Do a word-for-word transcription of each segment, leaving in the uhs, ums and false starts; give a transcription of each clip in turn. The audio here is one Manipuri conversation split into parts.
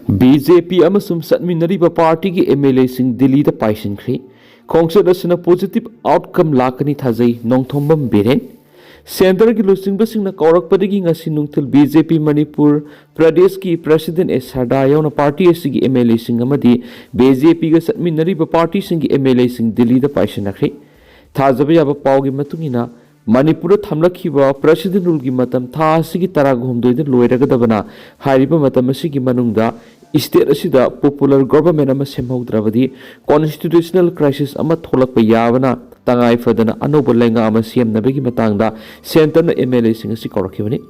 ꯕꯤ ꯖꯦ ꯄꯤ ꯑꯃꯁꯨꯡ ꯆꯠꯃꯤꯟꯅꯔꯤꯕ ꯄꯥꯔꯇꯤꯒꯤ ꯑꯦꯝ ꯑꯦꯜ ꯑꯦꯁꯤꯡ ꯗꯤꯜꯂꯤꯗ ꯄꯥꯏꯁꯤꯟꯈ꯭ꯔꯦ꯫ ꯈꯣꯡꯆꯠ ꯑꯁꯤꯅ positive outcome ꯂꯥꯛꯀꯅꯤ ꯊꯥꯖꯩ, ꯅꯣꯡꯊꯣꯝꯕꯝ ꯕꯤꯔꯦꯟ꯫ ꯁꯦꯟꯇꯔꯒꯤ ꯂꯨꯆꯤꯡꯕꯁꯤꯡꯅ ꯀꯧꯔꯛꯄꯗꯒꯤ ꯉꯁꯤ ꯅꯨꯡꯊꯤꯜ ꯕꯤ ꯖꯦ ꯄꯤ ꯃꯅꯤꯄꯨꯔ ꯄ꯭ꯔꯗꯦꯁꯀꯤ ꯄ꯭ꯔꯁꯤꯗꯦꯟ ꯑꯦꯁ ꯁꯔꯗꯥ ꯌꯥꯎꯅ ꯄꯥꯔꯇꯤ ꯑꯁꯤꯒꯤ ꯑꯦꯝ ꯑꯦꯜ ꯑꯦꯁꯤꯡ ꯑꯃꯗꯤ ꯕꯤ ꯖꯦ ꯄꯤꯒ ꯆꯠꯃꯤꯟꯅꯔꯤꯕ ꯄꯥꯔꯇꯤꯁꯤꯡꯒꯤ ꯑꯦꯝ ꯑꯦꯜ ꯑꯦꯁꯤꯡ ꯗꯤꯜꯂꯤꯗ ꯄꯥꯏꯁꯤꯟꯅꯈ꯭ꯔꯦ꯫ ꯊꯥꯖꯕ ꯌꯥꯕ ꯄꯥꯎꯒꯤ ꯃꯇꯨꯡ ꯏꯟꯅ, ꯃꯅꯤꯄꯨꯔꯗ ꯊꯝꯂꯛꯈꯤꯕ ꯄ꯭ꯔꯁꯤꯗꯦꯟ ꯔꯨꯜꯒꯤ ꯃꯇꯝ ꯊꯥ ꯑꯁꯤꯒꯤ ꯇꯔꯥꯍꯨꯝꯗꯣꯏꯗ ꯂꯣꯏꯔꯒꯗꯕꯅ, ꯍꯥꯏꯔꯤꯕ ꯃꯇꯝ ꯑꯁꯤꯒꯤ ꯃꯅꯨꯡꯗ ꯁ꯭ꯇꯦꯠ ꯑꯁꯤꯗ ꯄꯣꯄꯨꯂꯔ ꯒꯣꯚꯔꯟꯃꯦꯟꯠ ꯑꯃ ꯁꯦꯝꯍꯧꯗ꯭ꯔꯕꯗꯤ ꯀꯣꯟꯁꯇꯤꯇ꯭ꯌꯨꯁꯅꯦꯜ ꯀ꯭ꯔꯥꯏꯁꯤꯁ ꯑꯃ ꯊꯣꯛꯂꯛꯄ ꯌꯥꯕꯅ, ꯇꯉꯥꯏ ꯐꯗꯅ ꯑꯅꯧꯕ ꯂꯩꯉꯥꯛ ꯑꯃ ꯁꯦꯝꯅꯕꯒꯤ ꯃꯇꯥꯡꯗ ꯁꯦꯟꯇꯔꯅ ꯑꯦꯝ ꯑꯦꯜ ꯑꯦꯁꯤꯡ ꯑꯁꯤ ꯀꯧꯔꯛꯈꯤꯕꯅꯤ꯫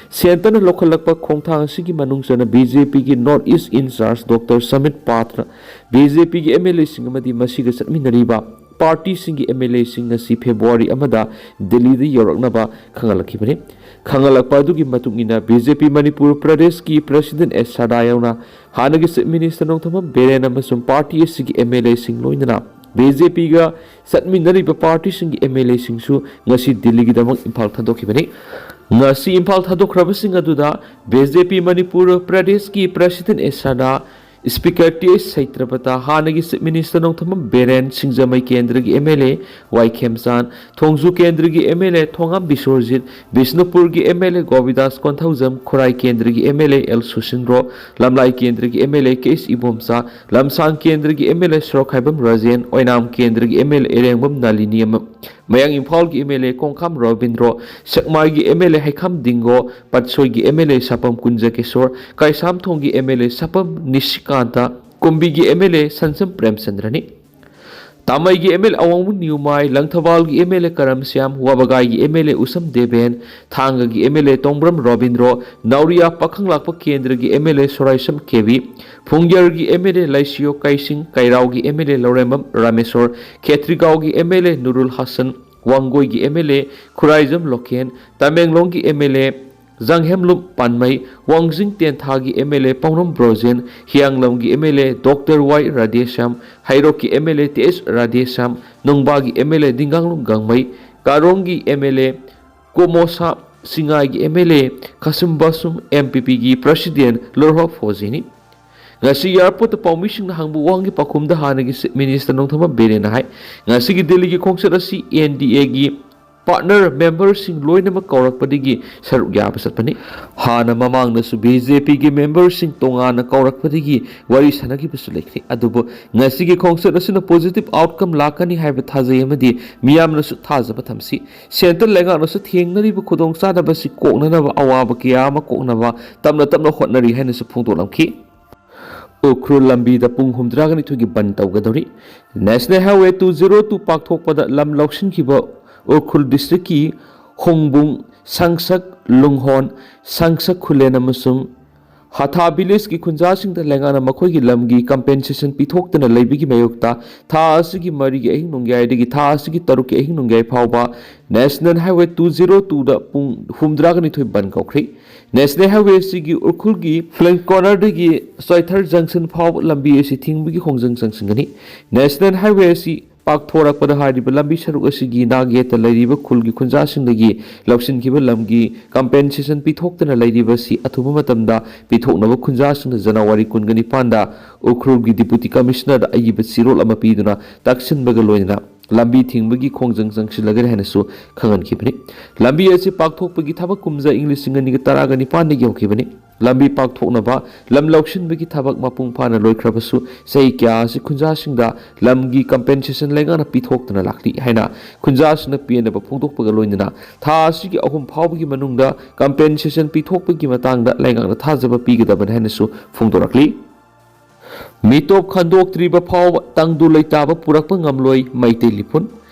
ꯁꯦꯟꯇꯔꯅ ꯂꯧꯈꯠꯂꯛꯄ ꯈꯣꯡꯊꯥꯡ ꯑꯁꯤꯒꯤ ꯃꯅꯨꯡ ꯆꯟꯅ ꯕꯤ ꯖꯦ ꯄꯤꯒꯤ north east in charge doctor Samit Patra, B J ꯄꯤꯒꯤ ꯑꯦꯝ ꯑꯦꯜ ꯑꯦꯁꯤꯡ ꯑꯃꯗꯤ ꯃꯁꯤꯒ ꯆꯠꯃꯤꯟꯅꯔꯤꯕ ꯄꯥꯔꯇꯤꯁꯤꯡꯒꯤ ꯑꯦꯝ ꯑꯦꯜ ꯑꯦꯁꯤꯡ ꯑꯁꯤ ꯐꯦꯕ꯭ꯔꯨꯋꯥꯔꯤ ꯑꯃꯗ ꯗꯤꯜꯂꯤꯗ ꯌꯧꯔꯛꯅꯕ ꯈꯪꯍꯜꯂꯛꯈꯤꯕꯅꯤ꯫ ꯈꯪꯍꯜꯂꯛꯄ ꯑꯗꯨꯒꯤ ꯃꯇꯨꯡ ꯏꯟꯅ, ꯕꯤ ꯖꯦ ꯄꯤ ꯃꯅꯤꯄꯨꯔ ꯄ꯭ꯔꯗꯦꯁꯀꯤ ꯄ꯭ꯔꯁꯤꯗꯦꯟ ꯑꯦꯁ ꯁꯔꯗꯥ ꯌꯥꯎꯅ ꯍꯥꯟꯅꯒꯤ ꯆꯤꯐ ꯃꯤꯅꯤꯁꯇꯔ ꯅꯣꯡꯊꯣꯝꯕꯝ ꯕꯤꯔꯦꯟ ꯑꯃꯁꯨꯡ ꯄꯥꯔꯇꯤ ꯑꯁꯤꯒꯤ ꯑꯦꯝ ꯑꯦꯜ ꯑꯦꯁꯤꯡ ꯂꯣꯏꯅꯅ ꯕꯤ ꯖꯦ ꯄꯤꯒ ꯆꯠꯃꯤꯟꯅꯔꯤꯕ ꯄꯥꯔꯇꯤꯁꯤꯡꯒꯤ ꯑꯦꯝ ꯑꯦꯜ ꯑꯦꯁꯤꯡꯁꯨ ꯉꯁꯤ ꯗꯤꯜꯂꯤꯒꯤꯗꯃꯛ ꯏꯝꯐꯥꯜ ꯊꯥꯗꯣꯛꯈꯤꯕꯅꯤ꯫ ꯉꯁꯤ ꯏꯝꯐꯥꯜ ꯊꯥꯗꯣꯛꯈ꯭ꯔꯕꯁꯤꯡ ꯑꯗꯨꯗ ꯕꯤ ꯖꯦ ꯄꯤ ꯃꯅꯤꯄꯨꯔ ꯄ꯭ꯔꯗꯦꯁꯀꯤ president S Sharda, speaker T H Satyabrata, ꯍꯥꯟꯅꯒꯤ ꯆꯤꯐ ꯃꯤꯅꯤꯁꯇꯔ ꯅꯣꯡꯊꯣꯝꯕꯝ ꯕꯤꯔꯦꯟ, ꯁꯤꯡꯖꯃꯩ ꯀꯦꯟꯗ꯭ꯔꯒꯤ M L A Y Khemchand, Thongju ꯀꯦꯟꯗ꯭ꯔꯒꯤ M L A Thongam Biswajit, ꯕꯤꯁꯅꯨꯄꯨꯔꯒꯤ M L A Govindas Konthoujam, Khurai ꯀꯦꯟꯗ꯭ꯔꯒꯤ M L A L Susindro, Lamlai ꯀꯦꯟꯗ꯭ꯔꯒꯤ M L A K S Ibomcha, Lamsang ꯀꯦꯟꯗ꯭ꯔꯒꯤ M L A Sorokhaibam Rajen, Oinam ꯀꯦꯟꯗ꯭ꯔꯒꯤ M L A Irengbam Nalini, Mayang ꯏꯝꯐꯥꯜꯒꯤ ꯑꯦꯝ ꯑꯦꯜ ꯑꯦ ꯀꯣꯡꯈꯥꯝ ꯔꯣꯕꯤꯟꯗ꯭ꯔꯣ, ꯁꯦꯛꯃꯥꯏꯒꯤ M L A Heikham Dingo, ꯄꯠꯁꯣꯏꯒꯤ M L A Sapam Kunjakesor, ꯀꯩꯁꯥꯝꯊꯣꯡꯒꯤ M L A Sapam Nishikanta, ꯀꯨꯝꯕꯤꯒꯤ ꯑꯦꯝ ꯑꯦꯜ ꯑꯦ ꯁꯟꯁꯝ ꯄ꯭ꯔꯦꯝꯆꯟꯗ꯭ꯔꯅꯤ꯫ ꯇꯥꯃꯩꯒꯤ M L A Awangbam Newmai, ꯂꯪꯊꯕꯥꯜꯒꯤ M L A Karam Shyam, ꯋꯥꯕꯒꯥꯏꯒꯤ M L A Usham Deben, ꯊꯥꯡꯒꯒꯤ M L A Tongbram Robindro, Naoriya Pakhanglakpa ꯀꯦꯟꯗ꯭ꯔꯒꯤ M L A Soraisam Keby, ꯐꯨꯡꯌꯔꯒꯤ M L A Leishiyo Keishing, ꯀꯩꯔꯥꯎꯒꯤ M L A Laurembam Rameshwor, ꯈꯦꯇ꯭ꯔꯤꯒꯥꯎꯒꯤ M L A Nurul Hasan, ꯋꯥꯡꯒꯣꯏꯒꯤ M L A Khuraijam Loken, ꯇꯃꯦꯡꯂꯣꯡꯒꯤ M L A Janghemlung Panmei, Wangjing ꯇꯦꯟꯊꯥꯒꯤ M L A Paonam Brojen, ꯍꯤꯌꯥꯡꯂꯝꯒꯤ M L A doctor Y Radheshyam, ꯍꯩꯔꯣꯛꯀꯤ M L A T S Radheshyam, ꯅꯨꯡꯕꯥꯒꯤ M L A Dinganglung Gangmei, ꯀꯥꯔꯣꯡꯒꯤ ꯑꯦꯝ ꯑꯦꯜ ꯑꯦ ꯀꯣꯃꯣꯁꯥ, ꯁꯤꯡꯉꯥꯏꯒꯤ ꯑꯦꯝ ꯑꯦꯜ ꯑꯦ ꯈꯥꯁꯨꯝꯕꯥꯁꯨꯝ, ꯑꯦꯝ ꯄꯤ ꯄꯤꯒꯤ ꯄ꯭ꯔꯁꯤꯗꯦꯟ ꯂꯣꯔꯍꯣ ꯐꯣꯖꯤꯅꯤ꯫ ꯉꯁꯤ ꯑꯦꯌꯥꯔꯄꯣꯔꯠꯇ ꯄꯥꯎꯃꯤꯁꯤꯡꯅ ꯍꯪꯕ ꯋꯥꯍꯪꯒꯤ ꯄꯥꯎꯈꯨꯝꯗ ꯍꯥꯟꯅꯒꯤ ꯆꯤꯐ ꯃꯤꯅꯤꯁꯇꯔ ꯅꯣꯡꯊꯣꯝꯕꯝ ꯕꯤꯔꯦꯟꯅ ꯍꯥꯏ, ꯉꯁꯤꯒꯤ ꯗꯤꯜꯂꯤꯒꯤ ꯈꯣꯡꯆꯠ ꯑꯁꯤ ꯑꯦꯟ ꯗꯤ ꯑꯦꯒꯤ ꯄꯥꯔꯠꯅꯔ ꯃꯦꯝꯕꯔꯁꯤꯡ ꯂꯣꯏꯅꯃꯛ ꯀꯧꯔꯛꯄꯗꯒꯤ ꯁꯔꯨꯛ ꯌꯥꯕ ꯆꯠꯄꯅꯤ꯫ ꯍꯥꯟꯅ ꯃꯃꯥꯡꯗꯁꯨ ꯕꯤ ꯖꯦ ꯄꯤꯒꯤ ꯃꯦꯝꯕꯔꯁꯤꯡ ꯇꯣꯉꯥꯟꯅ ꯀꯧꯔꯛꯄꯗꯒꯤ ꯋꯥꯔꯤ ꯁꯥꯟꯅꯈꯤꯕꯁꯨ ꯂꯩꯈ꯭ꯔꯦ꯫ ꯑꯗꯨꯕꯨ ꯉꯁꯤꯒꯤ ꯈꯣꯡꯆꯠ ꯑꯁꯤꯅ ꯄꯣꯖꯤꯇꯤꯚ ꯑꯥꯎꯠꯀꯝ ꯂꯥꯛꯀꯅꯤ ꯍꯥꯏꯕ ꯊꯥꯖꯩ ꯑꯃꯗꯤ ꯃꯤꯌꯥꯝꯅꯁꯨ ꯊꯥꯖꯕ ꯊꯝꯁꯤ꯫ ꯁꯦꯟꯇ꯭ꯔꯦꯜ ꯂꯩꯉꯥꯛꯅꯁꯨ ꯊꯦꯡꯅꯔꯤꯕ ꯈꯨꯗꯣꯡꯆꯥꯗꯕ ꯑꯁꯤ ꯀꯣꯛꯅꯅꯕ ꯑꯋꯥꯕ ꯀꯌꯥ ꯑꯃ ꯀꯣꯛꯅꯕ ꯇꯞꯅ ꯇꯞꯅ ꯍꯣꯠꯅꯔꯤ ꯍꯥꯏꯅꯁꯨ ꯐꯣꯡꯗꯣꯛꯂꯝꯈꯤ꯫ ꯎꯈ꯭ꯔꯨꯜ ꯂꯝꯕꯤꯗ ꯄꯨꯡ ꯍꯨꯝꯗ꯭ꯔꯥꯒ ꯅꯤꯊꯣꯏꯒꯤ ꯕꯟ ꯇꯧꯒꯗꯧꯔꯤ꯫ National highway two zero two ꯄꯥꯛꯊꯣꯛꯄꯗ ꯂꯝ ꯂꯧꯁꯤꯟꯈꯤꯕ ꯎꯈ꯭ꯔꯨꯜ ꯗꯤꯁꯇ꯭ꯔꯤꯛꯀꯤ ꯍꯣꯡꯕꯨꯡ, ꯁꯪꯁꯛ, ꯂꯨꯡꯍꯣꯟ, ꯁꯪꯁꯛ ꯈꯨꯂꯦꯟ ꯑꯃꯁꯨꯡ ꯍꯥꯊꯥ ꯚꯤꯂꯦꯖꯀꯤ ꯈꯨꯟꯖꯥꯁꯤꯡꯗ ꯂꯩꯉꯥꯛꯅ ꯃꯈꯣꯏꯒꯤ ꯂꯝꯒꯤ ꯀꯝꯄꯦꯟꯁꯦꯁꯟ ꯄꯤꯊꯣꯛꯇꯅ ꯂꯩꯕꯒꯤ ꯃꯥꯌꯣꯛꯇ ꯊꯥ ꯑꯁꯤꯒꯤ ꯃꯔꯤꯒꯤ ꯑꯍꯤꯡ ꯅꯣꯡꯌꯥꯏꯗꯒꯤ ꯊꯥ ꯑꯁꯤꯒꯤ ꯇꯔꯨꯛꯀꯤ ꯑꯍꯤꯡ ꯅꯣꯡꯌꯥꯏ ꯐꯥꯎꯕ ꯅꯦꯁꯅꯦꯜ ꯍꯥꯏꯋꯦ ꯇꯨ ꯖꯤꯔꯣ ꯇꯨꯗ ꯄꯨꯡ ꯍꯨꯝꯗ꯭ꯔꯥꯒ ꯅꯤꯊꯣꯏ ꯕꯟ ꯀꯧꯈ꯭ꯔꯦ꯫ ꯅꯦꯁꯅꯦꯜ ꯍꯥꯏꯋꯦ ꯑꯁꯤꯒꯤ ꯎꯈ꯭ꯔꯨꯜꯒꯤ ꯐ꯭ꯂꯦꯡ ꯀꯣꯔꯅꯔꯗꯒꯤ ꯆꯣꯏꯊꯔ ꯖꯪꯁꯟ ꯐꯥꯎꯕ ꯂꯝꯕꯤ ꯑꯁꯤ ꯊꯤꯡꯕꯒꯤ ꯈꯣꯡꯖꯪ ꯆꯪꯁꯤꯟꯒꯅꯤ꯫ ꯅꯦꯁꯅꯦꯜ ꯍꯥꯏꯋꯦ ꯑꯁꯤ ꯄꯥꯛꯊꯣꯔꯛꯄꯗ ꯍꯥꯏꯔꯤꯕ ꯂꯝꯕꯤ ꯁꯔꯨꯛ ꯑꯁꯤꯒꯤ ꯅꯥꯛ ꯌꯦꯠꯇ ꯂꯩꯔꯤꯕ ꯈꯨꯜꯒꯤ ꯈꯨꯟꯖꯥꯁꯤꯡꯗꯒꯤ ꯂꯧꯁꯤꯟꯈꯤꯕ ꯂꯝꯒꯤ ꯀꯝꯄꯦꯟꯁꯦꯁꯟ ꯄꯤꯊꯣꯛꯇꯅ ꯂꯩꯔꯤꯕ ꯑꯁꯤ ꯑꯊꯨꯕ ꯃꯇꯝꯗ ꯄꯤꯊꯣꯛꯅꯕ ꯈꯨꯟꯖꯥꯁꯤꯡꯅ ꯖꯅꯋꯥꯔꯤ ꯀꯨꯟꯒ ꯅꯤꯄꯥꯟꯗ ꯎꯈ꯭ꯔꯨꯜꯒꯤ ꯗꯤꯄꯨꯇꯤ ꯀꯃꯤꯁꯅꯔꯗ ꯑꯏꯕ ꯆꯦꯔꯣꯜ ꯑꯃ ꯄꯤꯗꯨꯅ ꯇꯛꯁꯤꯟꯕꯒ ꯂꯣꯏꯅꯅ ꯂꯝꯕꯤ ꯊꯤꯡꯕꯒꯤ ꯈꯣꯡꯖꯪ ꯆꯪꯁꯤꯜꯂꯒꯅꯤ ꯍꯥꯏꯅꯁꯨ ꯈꯪꯍꯟꯈꯤꯕꯅꯤ꯫ ꯂꯝꯕꯤ ꯑꯁꯤ ꯄꯥꯛꯊꯣꯛꯄꯒꯤ ꯊꯕꯛ ꯀꯨꯝꯖꯥ ꯏꯪ ꯂꯤꯁꯤꯡ ꯑꯅꯤꯒ ꯇꯔꯥꯒ ꯅꯤꯄꯥꯟꯗꯒꯤ ꯍꯧꯈꯤꯕꯅꯤ꯫ ꯂꯝꯕꯤ ꯄꯥꯛꯊꯣꯛꯅꯕ ꯂꯝ ꯂꯧꯁꯤꯟꯕꯒꯤ ꯊꯕꯛ ꯃꯄꯨꯡ ꯐꯥꯅ ꯂꯣꯏꯈ꯭ꯔꯕꯁꯨ ꯆꯍꯤ ꯀꯌꯥ ꯑꯁꯤ ꯈꯨꯟꯖꯥꯁꯤꯡꯗ ꯂꯝꯒꯤ ꯀꯝꯄꯦꯟꯁꯦꯁꯟ ꯂꯩꯉꯥꯛꯅ ꯄꯤꯊꯣꯛꯇꯅ ꯂꯥꯛꯂꯤ ꯍꯥꯏꯅ ꯈꯨꯟꯖꯥꯁꯤꯡꯅ ꯄꯦꯟꯗꯕ ꯐꯣꯡꯗꯣꯛꯄꯒ ꯂꯣꯏꯅꯅ ꯊꯥ ꯑꯁꯤꯒꯤ ꯑꯍꯨꯝ ꯐꯥꯎꯕꯒꯤ ꯃꯅꯨꯡꯗ ꯀꯝꯄꯦꯟꯁꯦꯁꯟ ꯄꯤꯊꯣꯛꯄꯒꯤ ꯃꯇꯥꯡꯗ ꯂꯩꯉꯥꯛꯅ ꯊꯥꯖꯕ ꯄꯤꯒꯗꯕꯅꯤ ꯍꯥꯏꯅꯁꯨ ꯐꯣꯡꯗꯣꯔꯛꯂꯤ꯫ ꯃꯤꯇꯣꯞ ꯈꯟꯗꯣꯛꯇ꯭ꯔꯤꯕ ꯐꯥꯎꯕ ꯇꯪꯗꯨ ꯂꯩꯇꯥꯕ ꯄꯨꯔꯛꯄ ꯉꯝꯂꯣꯏ ꯃꯩꯇꯩ ꯂꯤꯄꯨꯟ꯫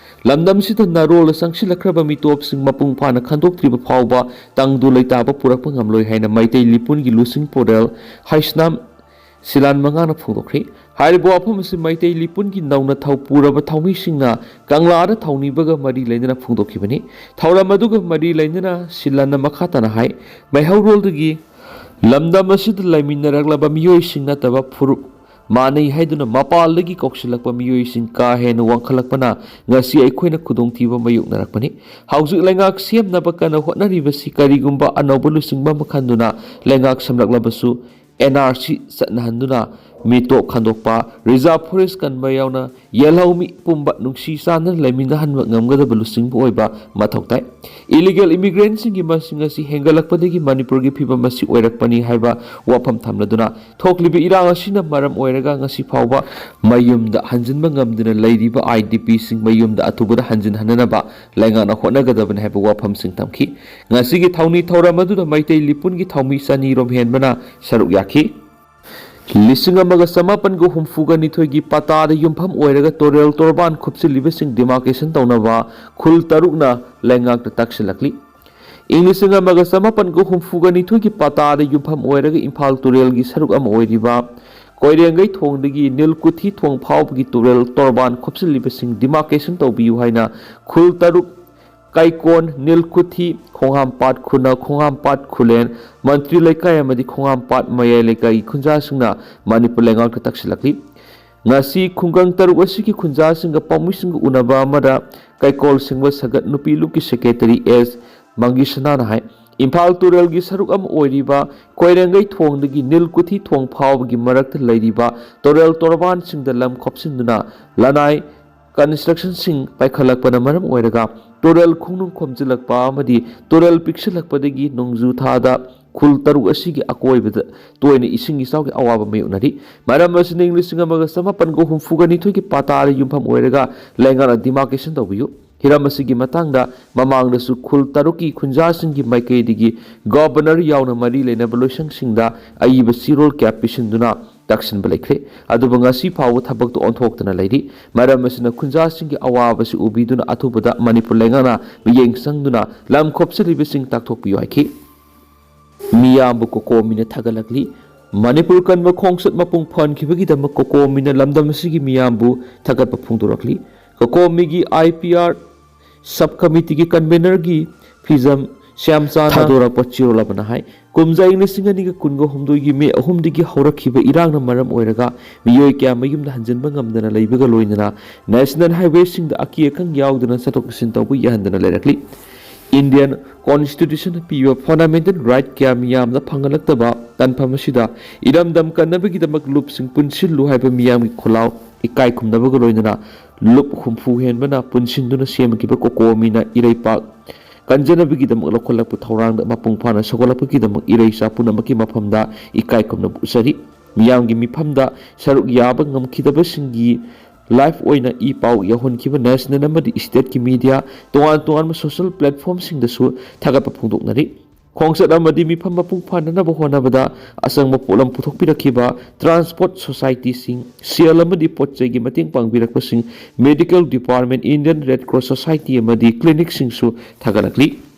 ꯂꯝꯗꯝꯁꯤꯗ ꯅꯥꯔꯣꯜꯗ ꯆꯪꯁꯤꯜꯂꯛꯈ꯭ꯔꯕ ꯃꯤꯇꯣꯞꯁꯤꯡ ꯃꯄꯨꯡ ꯐꯥꯅ ꯈꯟꯗꯣꯛꯇ꯭ꯔꯤꯕ ꯐꯥꯎꯕ ꯇꯪꯗꯨ ꯂꯩꯇꯥꯕ ꯄꯨꯔꯛꯄ ꯉꯝꯂꯣꯏ ꯍꯥꯏꯅ ꯃꯩꯇꯩ ꯂꯤꯄꯨꯟꯒꯤ ꯂꯨꯆꯤꯡ ꯄꯨꯔꯦꯜ ꯍꯩꯁꯅꯥꯝ ꯁꯤꯂꯥꯟ ꯃꯉꯥꯅ ꯐꯣꯡꯗꯣꯛꯈ꯭ꯔꯦ꯫ ꯍꯥꯏꯔꯤꯕ ꯋꯥꯐꯝ ꯑꯁꯤ ꯃꯩꯇꯩ ꯂꯤꯄꯨꯟꯒꯤ ꯅꯧꯅ ꯊꯧ ꯄꯨꯔꯕ ꯊꯧꯃꯤꯁꯤꯡꯅ ꯀꯪꯂꯥꯗ ꯊꯧꯅꯤꯕꯒ ꯃꯔꯤ ꯂꯩꯅꯅ ꯐꯣꯡꯗꯣꯛꯈꯤꯕꯅꯤ꯫ ꯊꯧꯔꯝ ꯑꯗꯨꯒ ꯃꯔꯤ ꯂꯩꯅꯅ ꯁꯤꯂꯥꯟꯅ ꯃꯈꯥ ꯇꯥꯅ ꯍꯥꯏ, ꯃꯩꯍꯧꯔꯣꯜꯗꯒꯤ ꯂꯝꯗꯝ ꯑꯁꯤꯗ ꯂꯩꯃꯤꯟꯅꯔꯛꯂꯕ ꯃꯤꯑꯣꯏꯁꯤꯡ ꯅꯠꯇꯕ ꯐꯨꯔꯨꯞ ꯃꯥꯟꯅꯩ ꯍꯥꯏꯗꯨꯅ ꯃꯄꯥꯟꯗꯒꯤ ꯀꯧꯁꯤꯜꯂꯛꯄ ꯃꯤꯑꯣꯏꯁꯤꯡ ꯀꯥ ꯍꯦꯟꯅ ꯋꯥꯡꯈꯠꯂꯛꯄꯅ ꯉꯁꯤ ꯑꯩꯈꯣꯏꯅ ꯈꯨꯗꯣꯡꯊꯤꯕ ꯃꯥꯌꯣꯛꯅꯔꯛꯄꯅꯤ꯫ ꯍꯧꯖꯤꯛ ꯂꯩꯉꯥꯛ ꯁꯦꯝꯅꯕ ꯀꯟꯅ ꯍꯣꯠꯅꯔꯤꯕꯁꯤ ꯀꯔꯤꯒꯨꯝꯕ ꯑꯅꯧꯕ ꯂꯨꯆꯤꯡꯕ ꯑꯃ ꯈꯟꯗꯨꯅ ꯂꯩꯉꯥꯛ ꯁꯦꯝꯂꯛꯂꯕꯁꯨ and R C ꯆꯠꯅꯍꯟꯗꯨꯅ ꯃꯤꯇꯣꯞ ꯈꯟꯗꯣꯛꯄ, reserve forest ꯀꯟꯕ ꯌꯥꯎꯅ ꯌꯦꯜꯍꯧꯃꯤ ꯄꯨꯝꯕ ꯅꯨꯡꯁꯤ ꯆꯥꯟꯅꯅ ꯂꯩꯃꯤꯟꯅꯍꯟꯕ ꯉꯝꯒꯗꯕ ꯂꯨꯆꯤꯡꯕ ꯑꯣꯏꯕ ꯃꯊꯧ ꯇꯥꯏ꯫ ꯏꯂꯤꯒꯦꯜ ꯏꯃꯤꯒ꯭ꯔꯦꯟꯁꯤꯡꯒꯤ ꯃꯁꯤꯡ ꯑꯁꯤ ꯍꯦꯟꯒꯠꯂꯛꯄꯗꯒꯤ ꯃꯅꯤꯄꯨꯔꯒꯤ ꯐꯤꯕꯝ ꯑꯁꯤ ꯑꯣꯏꯔꯛꯄꯅꯤ ꯍꯥꯏꯕ ꯋꯥꯐꯝ ꯊꯝꯂꯗꯨꯅ, ꯊꯣꯛꯂꯤꯕ ꯏꯔꯥꯡ ꯑꯁꯤꯅ ꯃꯔꯝ ꯑꯣꯏꯔꯒ ꯉꯁꯤ ꯐꯥꯎꯕ ꯃꯌꯨꯝꯗ ꯍꯟꯖꯤꯟꯕ ꯉꯝꯗꯅ ꯂꯩꯔꯤꯕ ꯑꯥꯏ ꯗꯤ ꯄꯤꯁꯤꯡ ꯃꯌꯨꯝꯗ ꯑꯊꯨꯕꯗ ꯍꯟꯖꯤꯟꯍꯟꯅꯅꯕ ꯂꯩꯉꯥꯛꯅ ꯍꯣꯠꯅꯒꯗꯕꯅꯤ ꯍꯥꯏꯕ ꯋꯥꯐꯝꯁꯤꯡ ꯊꯝꯈꯤ꯫ ꯉꯁꯤꯒꯤ ꯊꯧꯅꯤ ꯊꯧꯔꯝ ꯑꯗꯨꯗ ꯃꯩꯇꯩ ꯂꯤꯄꯨꯟꯒꯤ ꯊꯧꯃꯤ ꯆꯅꯤ ꯔꯣꯝ ꯍꯦꯟꯕꯅ ꯁꯔꯨꯛ ꯌꯥꯈꯤ꯫ ꯂꯤꯁꯤꯡ ꯑꯃꯒ ꯆꯃꯥꯄꯟꯒ ꯍꯨꯝꯐꯨꯒ ꯅꯤꯊꯣꯏꯒꯤ ꯄꯇꯥꯗ ꯌꯨꯝꯐꯝ ꯑꯣꯏꯔꯒ ꯇꯨꯔꯦꯜ ꯇꯣꯔꯕꯥꯟ ꯈꯨꯞꯆꯤꯜꯂꯤꯕꯁꯤꯡ ꯗꯤꯃꯥꯔꯀꯦꯁꯟ ꯇꯧꯅꯕ ꯈꯨꯜ ꯇꯔꯨꯛꯅ ꯂꯩꯉꯥꯛꯇ ꯇꯛꯁꯤꯜꯂꯛꯂꯤ꯫ ꯏꯪ ꯂꯤꯁꯤꯡ ꯑꯃꯒ ꯆꯃꯥꯄꯟꯒ ꯍꯨꯝꯐꯨꯒ ꯅꯤꯊꯣꯏꯒꯤ ꯄꯇꯥꯗ ꯌꯨꯝꯐꯝ ꯑꯣꯏꯔꯒ ꯏꯝꯐꯥꯜ ꯇꯨꯔꯦꯜꯒꯤ ꯁꯔꯨꯛ ꯑꯃ ꯑꯣꯏꯔꯤꯕ ꯀꯣꯏꯔꯦꯡꯒꯩ ꯊꯣꯡꯗꯒꯤ ꯅꯤꯜꯀꯨꯊꯤ ꯊꯣꯡ ꯐꯥꯎꯕꯒꯤ ꯇꯨꯔꯦꯜ ꯇꯣꯔꯕꯥꯟ ꯈꯨꯞꯆꯤꯜꯂꯤꯕꯁꯤꯡ ꯗꯤꯃꯥꯔꯀꯦꯁꯟ ꯇꯧꯕꯤꯌꯨ ꯍꯥꯏꯅ ꯈꯨꯜ ꯇꯔꯨꯛ, ꯀꯩꯀꯣꯟ, ꯅꯤꯜꯀꯨꯊꯤ, ꯈꯣꯡꯍꯥꯝꯄꯥꯠ ꯈꯨꯅ, ꯈꯣꯡꯍꯥꯝꯄꯥꯠ ꯈꯨꯂꯦꯟ, ꯃꯟꯇ꯭ꯔꯤ ꯂꯩꯀꯥꯏ ꯑꯃꯗꯤ ꯈꯣꯡꯍꯥꯝꯄꯥꯠ ꯃꯌꯥꯏ ꯂꯩꯀꯥꯏꯒꯤ ꯈꯨꯟꯖꯥꯁꯤꯡꯅ ꯃꯅꯤꯄꯨꯔ ꯂꯩꯉꯥꯛꯇ ꯇꯛꯁꯤꯜꯂꯛꯂꯤ꯫ ꯉꯁꯤ ꯈꯨꯡꯒꯪ ꯇꯔꯨꯛ ꯑꯁꯤꯒꯤ ꯈꯨꯟꯖꯥꯁꯤꯡꯒ ꯄꯥꯎꯃꯤꯁꯤꯡꯒ ꯎꯅꯕ ꯑꯃꯗ ꯀꯩꯀꯣꯜ ꯁꯤꯡꯕ ꯁꯒꯠ ꯅꯨꯄꯤ ꯂꯨꯞꯀꯤ ꯁꯦꯀ꯭ꯔꯦꯇꯔꯤ ꯑꯦꯁ ꯃꯪꯒꯤꯁꯅꯥꯅ ꯍꯥꯏ, ꯏꯝꯐꯥꯜ ꯇꯨꯔꯦꯜꯒꯤ ꯁꯔꯨꯛ ꯑꯃ ꯑꯣꯏꯔꯤꯕ ꯀꯣꯏꯔꯦꯡꯒꯩ ꯊꯣꯡꯗꯒꯤ ꯅꯤꯜꯀꯨꯊꯤ ꯊꯣꯡ ꯐꯥꯎꯕꯒꯤ ꯃꯔꯛꯇ ꯂꯩꯔꯤꯕ ꯇꯨꯔꯦꯜ ꯇꯣꯔꯕꯥꯟꯁꯤꯡꯗ ꯂꯝ ꯈꯣꯞꯆꯤꯟꯗꯨꯅ ꯂꯅꯥꯏ ꯀꯟꯁꯇ꯭ꯔꯛꯁꯟꯁꯤꯡ ꯄꯥꯏꯈꯠꯂꯛꯄꯅ ꯃꯔꯝ ꯑꯣꯏꯔꯒ ꯇꯨꯔꯦꯜ ꯈꯣꯡꯅꯨꯡ ꯈꯣꯝꯖꯤꯜꯂꯛꯄ ꯑꯃꯗꯤ ꯇꯨꯔꯦꯜ ꯄꯤꯛꯁꯤꯜꯂꯛꯄꯗꯒꯤ ꯅꯣꯡꯖꯨ ꯊꯥꯗ ꯈꯨꯜ ꯇꯔꯨꯛ ꯑꯁꯤꯒꯤ ꯑꯀꯣꯏꯕꯗ ꯇꯣꯏꯅ ꯏꯁꯤꯡ ꯏꯆꯥꯎꯒꯤ ꯑꯋꯥꯕ ꯃꯥꯌꯣꯛꯅꯔꯤ꯫ ꯃꯔꯝ ꯑꯁꯤꯅ ꯏꯪ ꯂꯤꯁꯤꯡ ꯑꯃꯒ ꯆꯃꯥꯄꯟꯒ ꯍꯨꯝꯐꯨꯒ ꯅꯤꯊꯣꯏꯒꯤ ꯄꯇꯥꯗ ꯌꯨꯝꯐꯝ ꯑꯣꯏꯔꯒ ꯂꯩꯉꯥꯛꯅ ꯗꯤꯃꯥꯔꯀꯦꯁꯟ ꯇꯧꯕꯤꯌꯨ꯫ ꯍꯤꯔꯝ ꯑꯁꯤꯒꯤ ꯃꯇꯥꯡꯗ ꯃꯃꯥꯡꯗꯁꯨ ꯈꯨꯜ ꯇꯔꯨꯛꯀꯤ ꯈꯨꯟꯖꯥꯁꯤꯡꯒꯤ ꯃꯥꯏꯀꯩꯗꯒꯤ ꯒꯚꯔꯅꯔ ꯌꯥꯎꯅ ꯃꯔꯤ ꯂꯩꯅꯕ ꯂꯣꯏꯁꯪꯁꯤꯡꯗ ꯑꯏꯕ ꯆꯦꯔꯣꯜ ꯀꯌꯥ ꯄꯤꯁꯤꯟꯗꯨꯅ ꯇꯛꯁꯤꯟꯕ ꯂꯩꯈ꯭ꯔꯦ꯫ ꯑꯗꯨꯕꯨ ꯉꯁꯤ ꯐꯥꯎꯕ ꯊꯕꯛꯇ ꯑꯣꯟꯊꯣꯛꯇꯅ ꯂꯩꯔꯤ꯫ ꯃꯔꯝ ꯑꯁꯤꯅ ꯈꯨꯟꯖꯥꯁꯤꯡꯒꯤ ꯑꯋꯥꯕꯁꯤ ꯎꯕꯤꯗꯨꯅ ꯑꯊꯨꯕꯗ ꯃꯅꯤꯄꯨꯔ ꯂꯩꯉꯥꯛꯅ ꯃꯤꯠꯌꯦꯡ ꯆꯪꯗꯨꯅ ꯂꯝ ꯈꯣꯞꯆꯤꯜꯂꯤꯕꯁꯤꯡ ꯇꯥꯛꯊꯣꯛꯄꯤꯌꯨ ꯍꯥꯏꯈꯤ꯫ ꯃꯤꯌꯥꯝꯕꯨ ꯀꯣꯀꯣꯃꯤꯅ ꯊꯥꯒꯠꯂꯛꯂꯤ꯫ ꯃꯅꯤꯄꯨꯔ ꯀꯟꯕ ꯈꯣꯡꯆꯠ ꯃꯄꯨꯡ ꯐꯥꯍꯟꯈꯤꯕꯒꯤꯗꯃꯛ ꯀꯣꯀꯣꯃꯤꯅ ꯂꯝꯗꯝ ꯑꯁꯤꯒꯤ ꯃꯤꯌꯥꯝꯕꯨ ꯊꯥꯒꯠꯄ ꯐꯣꯡꯗꯣꯔꯛꯂꯤ꯫ ꯀꯣꯀꯣꯃꯤꯒꯤ ꯑꯥꯏ ꯄꯤ ꯑꯥꯔ ꯁꯕ ꯀꯃꯤꯇꯤꯒꯤ ꯀꯟꯚꯦꯅꯔꯒꯤ ꯐꯤꯖꯝ ꯁ꯭ꯌꯥꯝꯆꯥꯅ ꯊꯥꯗꯣꯔꯛꯄ ꯆꯦꯔꯣꯜ ꯑꯃꯅ ꯍꯥꯏ, ꯀꯨꯝꯖꯥ ꯏꯪ ꯂꯤꯁꯤꯡ ꯑꯅꯤꯒ ꯀꯨꯟꯒ ꯍꯨꯝꯗꯣꯏꯒꯤ ꯃꯦ ꯑꯍꯨꯝꯗꯒꯤ ꯍꯧꯔꯛꯈꯤꯕ ꯏꯔꯥꯡꯅ ꯃꯔꯝ ꯑꯣꯏꯔꯒ ꯃꯤꯑꯣꯏ ꯀꯌꯥ ꯃꯌꯨꯝꯗ ꯍꯟꯖꯤꯟꯕ ꯉꯝꯗꯅ ꯂꯩꯕꯒ ꯂꯣꯏꯅꯅ ꯅꯦꯁꯅꯦꯜ ꯍꯥꯏꯋꯦꯁꯤꯡꯗ ꯑꯀꯤ ꯑꯈꯪ ꯌꯥꯎꯗꯅ ꯆꯠꯊꯣꯛ ꯆꯠꯁꯤꯟ ꯇꯧꯕ ꯌꯥꯍꯟꯗꯅ ꯂꯩꯔꯛꯂꯤ꯫ Indian Constitution ꯄꯤꯕ fundamental right ꯀꯌꯥ ꯃꯤꯌꯥꯝꯗ ꯐꯪꯍꯜꯂꯛꯇꯕ ꯇꯥꯟꯐꯝ ꯑꯁꯤꯗ ꯏꯔꯝꯗꯝ ꯀꯟꯅꯕꯒꯤꯗꯃꯛ ꯂꯨꯞꯁꯤꯡ ꯄꯨꯟꯁꯤꯜꯂꯨ ꯍꯥꯏꯕ ꯃꯤꯌꯥꯝꯒꯤ ꯈꯣꯜꯂꯥꯎ ꯏꯀꯥꯏ ꯈꯨꯝꯅꯕꯒ ꯂꯣꯏꯅꯅ ꯂꯨꯞ ꯍꯨꯝꯐꯨ ꯍꯦꯟꯕꯅ ꯄꯨꯟꯁꯤꯟꯗꯨꯅ ꯁꯦꯝꯈꯤꯕ ꯀꯣꯀꯣꯃꯤꯅ ꯏꯔꯩꯄꯥꯛ ꯀꯟꯖꯅꯕꯒꯤꯗꯃꯛ ꯂꯧꯈꯠꯂꯛꯄ ꯊꯧꯔꯥꯡꯗ ꯃꯄꯨꯡ ꯐꯥꯅ ꯁꯧꯒꯠꯂꯛꯄꯒꯤꯗꯃꯛ ꯏꯔꯩꯆꯥ ꯄꯨꯝꯅꯃꯛꯀꯤ ꯃꯐꯝꯗ ꯏꯀꯥꯏ ꯈꯨꯝꯅꯕ ꯎꯠꯆꯔꯤ꯫ ꯃꯤꯌꯥꯝꯒꯤ ꯃꯤꯐꯝꯗ ꯁꯔꯨꯛ ꯌꯥꯕ ꯉꯝꯈꯤꯗꯕꯁꯤꯡꯒꯤ live ꯑꯣꯏꯅ ꯏ ꯄꯥꯎ ꯌꯧꯍꯟꯈꯤꯕ national ꯑꯃꯗꯤ stateꯀꯤ media, ꯇꯣꯉꯥꯟ ꯇꯣꯉꯥꯟꯕ social platformꯁꯤꯡꯗꯁꯨ ꯊꯥꯒꯠꯄ ꯐꯣꯡꯗꯣꯛꯅꯔꯤ꯫ ꯈꯣꯡꯆꯠ ꯑꯃꯗꯤ ꯃꯤꯐꯝ ꯃꯄꯨꯡ ꯐꯥꯅꯅꯕ ꯍꯣꯠꯅꯕꯗ ꯑꯆꯪꯕ ꯄꯣꯠꯂꯝ ꯄꯨꯊꯣꯛꯄꯤꯔꯛꯈꯤꯕ transport societyꯁꯤꯡ, ꯁꯦꯜ ꯑꯃꯗꯤ ꯄꯣꯠ ꯆꯩꯒꯤ ꯃꯇꯦꯡ ꯄꯥꯡꯕꯤꯔꯛꯄꯁꯤꯡ, medical department, Indian Red Cross Society ꯑꯃꯗꯤ clinicꯁꯤꯡꯁꯨ ꯊꯥꯒꯠꯂꯛꯂꯤ꯫